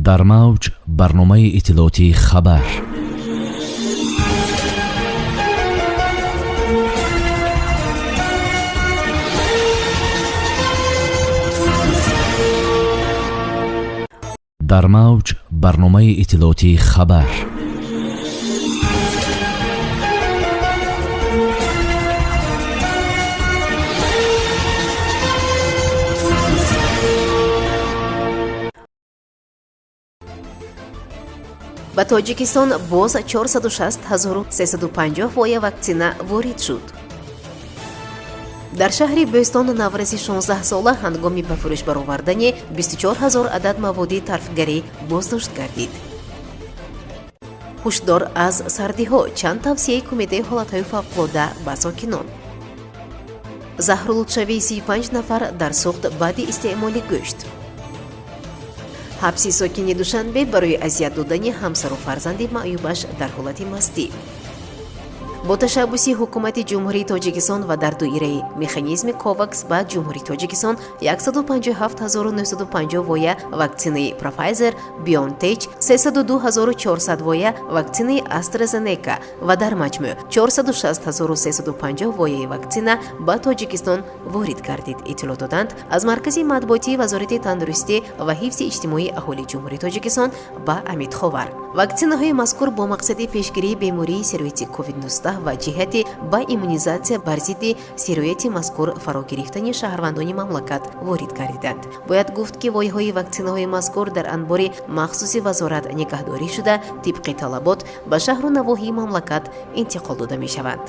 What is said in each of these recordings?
Дар мавҷ барномаи иттилоотии «Хабар». Дар мавҷ барномаи иттилоотии «Хабар». Ба Тоҷикистон боз 460 350 воя ваксина ворид шуд. Дар шаҳри Бӯстон навраси 16-сола ҳангоми ба фурӯш баровардани 24 ҳазор адад маводи тарфгарӣ боздошт гардид. Ҳушдор аз сардиҳо: чанд тавсияи Кумитаи ҳолатҳои фавқулода ба сокинон. Заҳролудшавии 35 нафар дар Суғд баъди истеъмоли гӯшт. Ҳабси сокини Душанбе барои азият додани ҳамсару фарзанди маъюбаш дар ҳолати мастӣ. Бо ташаббуси Ҳукумати Ҷумҳурии Тоҷикистон ва дар доираи механизми Ковакс ба Ҷумҳурии Тоҷикистон 157 950 воя ваксинаи Профайзер Бионтеч, 302 400 воя ваксинаи Астразенека ва дар маҷмӯъ 460 350 вояи ваксина ба Тоҷикистон ворид гардид, иттилоъ доданд аз маркази матбуотии Вазорати тандурустӣ ва ҳифзи иҷтимоии аҳолии Ҷумҳурии Тоҷикистон ба Амид Ховар. Ваксинаҳои мазкур бо мақсади пешгирии бемории сирояти COVID-19 ва ҷиҳати ба иммунизатсия бар зидди сирояти мазкур фаро гирифтани шаҳрвандони мамлакат ворид гардиданд. Бояд гуфт, ки вояҳои ваксинаҳои мазкур дар анбори махсуси вазорат нигаҳдорӣ шуда, тибқи талабот ба шаҳру навоҳии мамлакат интиқол дода мешаванд.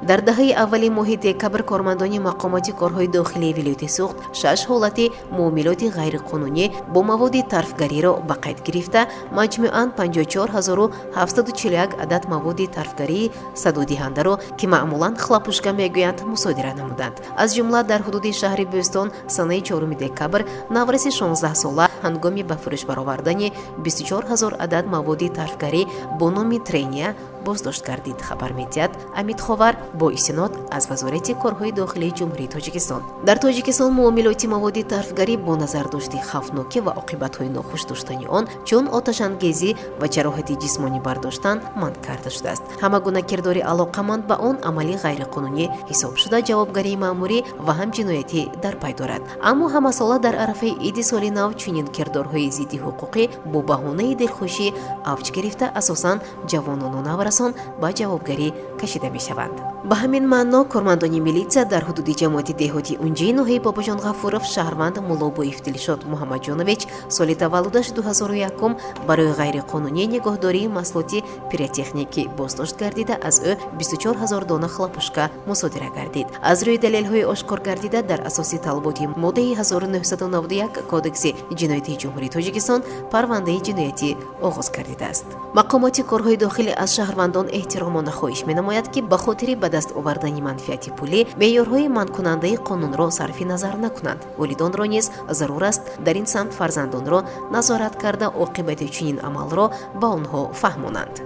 Дар даҳаи аввали моҳи декабр кормандони мақомоти корҳои дохилии вилояти Суғд шаш ҳолати муомилоти ғайриқонунӣ бо маводи тарфгариро ба қайд гирифта, маҷмӯан 54 741 адад маводи тарфгарии садодиҳандаро, ки маъмулан хлопушка мегӯянд, мусодира намуданд. Аз ҷумла, дар ҳудуди шаҳри Бӯстон санаи 4 декабр навраси 16-сола ҳангоми ба фурӯш баровардани 24 ҳазор адад маводи тарфгарӣ бо номи трения боздошт гардид, хабар медиҳад Амид Ховар бо истинод аз Вазорати корҳои дохилии Ҷумҳурии Тоҷикистон. Дар Тоҷикистон муомилоти маводи тарфгарӣ бо назардошти хавфнокӣ ва оқибатҳои нохуш доштани он, чун оташангезӣ ва ҷароҳати ҷисмонӣ бардоштан, манъ карда шудааст. Ҳама гуна кирдори алоқаманд ба он амали ғайриқонунӣ ҳисоб шуда, ҷавобгарии маъмурӣ ва ҳам ҷиноятӣ дар пай дорад. Аммо ҳамасола дар арафаи иди соли нав чунин кирдорҳои зидди ҳуқуқӣ бо баҳонаи дилхушӣ авҷ гирифта, асосан ҷавонону наврасон ба ҷавобгарӣ кашида мешаванд. Ба ҳамин маъно кормандони милитсия дар ҳудуди ҷамоати деҳоти Унҷии ноҳияи Бобоҷон Ғафуров шаҳрванд Муллобоев Дилшод Муҳаммадҷонович, соли таваллудаш 2001, барои ғайриқонунӣ нигоҳдории маҳсулоти пиротехникӣ боздошт гардида, аз ӯ 24 ҳазор дона хлопушка мусодира гардид. Аз рӯи далелҳои ошкор гардида, дар асоси талаботи моддаи 1991 Кодекси ҷиноятии Ҷумҳурии Тоҷикистон парвандаи ҷиноятӣ оғоз гардидааст. Мақомоти корҳои дохилӣ аз шаҳрвандон эҳтиромона хоҳиш менамояд, ки ба хотири ба даст овардани манфиати пулӣ меъёрҳои манъкунандаи қонунро сарфи назар накунанд. Волидонро низ зарур аст дар ин самт фарзандонро назорат карда, оқибати чунин амалро ба онҳо фаҳмонанд.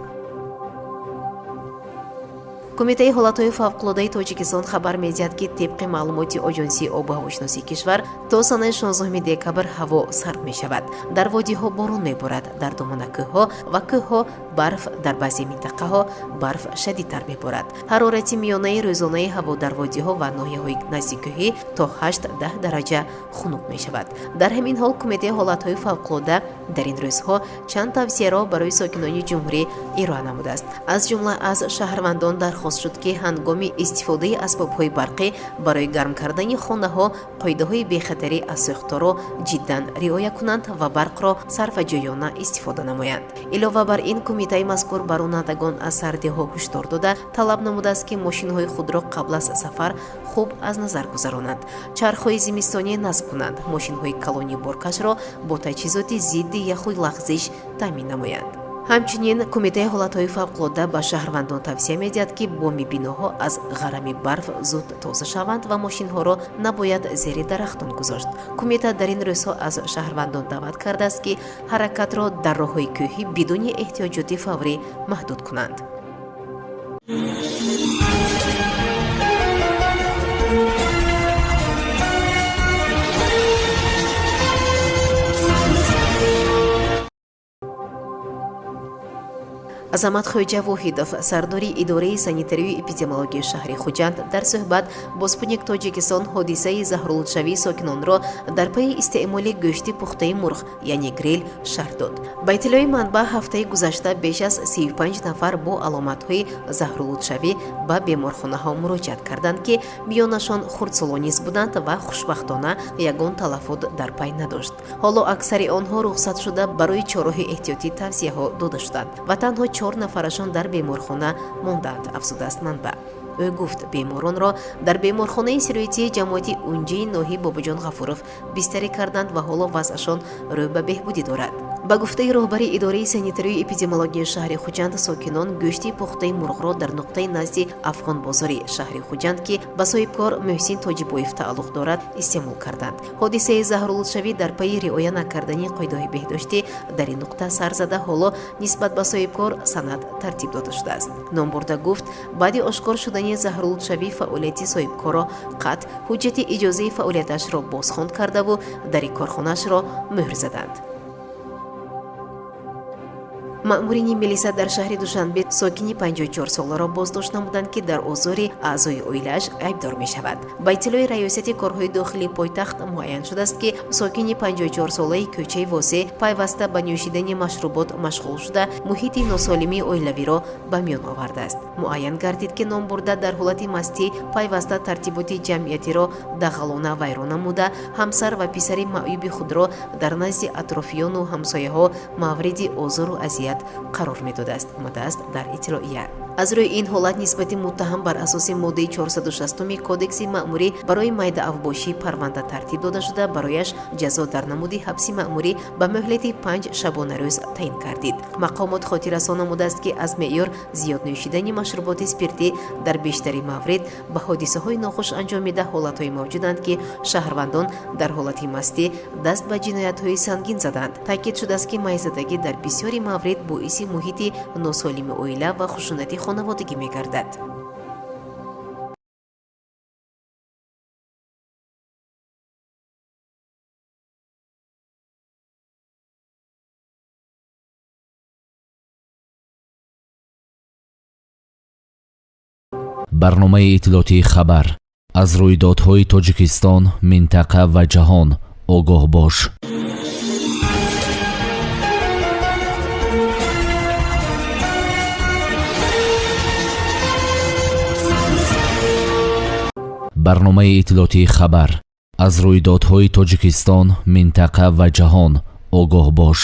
Кумитаи ҳолатҳои фавқулодаи Тоҷикистон хабар медиҳад, ки тибқи маълумоти Оҷонсии обу ҳавошиносии кишвар то санаи 16 декабр ҳаво сард мешавад. Дар водиҳо борон меборад, дар доманакӯҳҳо ва кӯҳҳо барф, дар баъзе минтақаҳо барф шадидтар меборад. Ҳарорати миёнаи рӯзонаи ҳаво дар водиҳо ва ноҳияҳои наздиккӯҳӣ то 8-10 дараҷа хунук мешавад. Дар ҳамин ҳол, Кумитаи ҳолатҳои фавқулода дар ин рӯзҳо чанд тавсияро барои сокинони ҷумҳурӣ ироа намудааст. Аз ҷумла, аз шаҳрвандон дархост шуд, ки ҳангоми истифодаи асбобҳои барқӣ барои гарм кардани хонаҳо қоидаҳои бехатарӣ аз сӯхторро ҷиддан риоя кунанд ва барқро сарфаҷӯёна истифода намоянд. Илова бар ин, кумитаи мазкур ба ронандагон аз сардиҳо ҳушдор дода, талаб намудааст, ки мошинҳои худро қабл аз сафар хуб аз назар гузаронанд, чархҳои зимистонӣ насб кунанд, мошинҳои калони боркашро бо таҷҳизоти зидди яху лағзиш таъмин намоянд. Ҳамчунин, Кумитаи ҳолатҳои фавқулода ба шаҳрвандон тавсия медиҳад, ки боми биноҳо аз ғарами барф зуд тоза шаванд ва мошинҳоро набояд зери дарахтон гузошт. Кумита дар ин рӯзҳо аз шаҳрвандон даъват кардааст, ки ҳаракатро дар роҳҳои кӯҳӣ бидуни эҳтиёҷоти фаврӣ маҳдуд кунанд. Азамат Хоҷа Воҳидов, сардори идораи санитарию эпидемиологияи шаҳри Хуҷанд, дар суҳбат бо «Спутник Тоҷикистон» ҳодисаи заҳролудшавии сокинонро дар пайи истеъмоли гӯшти пухтаи мурғ, яъне грил, шарҳ дод. Ба иттилои манбаъ, ҳафтаи гузашта беш аз 35 нафар бо аломатҳои заҳролудшавӣ ба беморхонаҳо муроҷиат карданд, ки миёнашон хурдсолон низ буданд ва хушбахтона ягон талафот дар пай надошт. Ҳоло аксари онҳо рухсат шуда, барои чораҳои эҳтиётӣ тавсияҳо дода шуданд ва танҳо чор нафарашон дар беморхона монданд, афзудааст манбаъ. Ӯ гуфт, беморонро дар беморхонаи сироятии ҷамоати Унҷии ноҳияи Бобоҷон Ғафуров бистарӣ карданд ва ҳоло вазъашон рӯ ба беҳбудӣ дорад. Ба гуфтаи роҳбари идораи санитарию эпидемиологияи шаҳри Хуҷанд, сокинон гӯшти пухтаи мурғро дар нуқтаи назди Афғонбозори шаҳри Хуҷанд, ки ба соҳибкор Муҳсин Тоҷибоев тааллуқ дорад, истеъмол карданд. Ҳодисаи заҳролудшавӣ дар пайи риоя накардани қоидаҳои беҳдоштӣ дар ин нуқта сар зада, ҳоло нисбат ба соҳибкор санад тартиб дода шудааст. Номбурда гуфт, баъди ошкор шудани заҳролудшавӣ фаъолияти соҳибкорро қатъ, ҳуҷҷати иҷозаи фаъолияташро бозхонд кардаву дари корхонаашро мӯҳр заданд. Маъмурини милиса дар шаҳри Душанбе сокини 54-соларо боздошт намуданд, ки дар озори аъзои оилааш айбдор мешавад. Ба иттилои Раёсати корҳои дохилии пойтахт, муайян шудааст, ки сокини 54-солаи кӯчаи Восеъ пайваста ба нӯшидани машрубот машғул шуда, муҳити носолимии оилавиро ба миён овардааст. Муайян гардид, ки номбурда дар ҳолати мастӣ пайваста тартиботи ҷамъиятиро дағалона вайрон намуда, ҳамсар ва писари маъюби худро дар назди атрофиёну ҳамсояҳо мавриди озору азият қарор медодааст, омадааст дар иттилоия. Аз рӯи ин ҳолат нисбати муттаҳам бар асоси моддаи 460 Кодекси маъмурӣ барои майдаавбошӣ парванда тартиб дода шуда, барояш ҷазо дар намуди ҳабси маъмурӣ ба муҳлати 5 шабонарӯз таъин гардид. Мақомот хотиррасон намудааст, ки аз меъёр зиёд нӯшидани машруботи спиртӣ дар бештари маврид ба ҳодисаҳои нохуш анҷомида. Ҳолатҳое мавҷуданд, ки шаҳрвандон дар ҳолати мастӣ даст ба ҷиноятҳои сангин заданд. Таъкид шудааст, ки майзадагӣ дар бисёри маврид боиси муҳити носолими оила ва хушунати хонаводагӣ мегардад. Барномаи иттилоотии «Хабар». Аз рӯйдодҳои Тоҷикистон, минтақа ва ҷаҳон огоҳ бош. Барномаи иттилоотии «Хабар». Аз рӯйдодҳои Тоҷикистон, минтақа ва ҷаҳон огоҳ бош.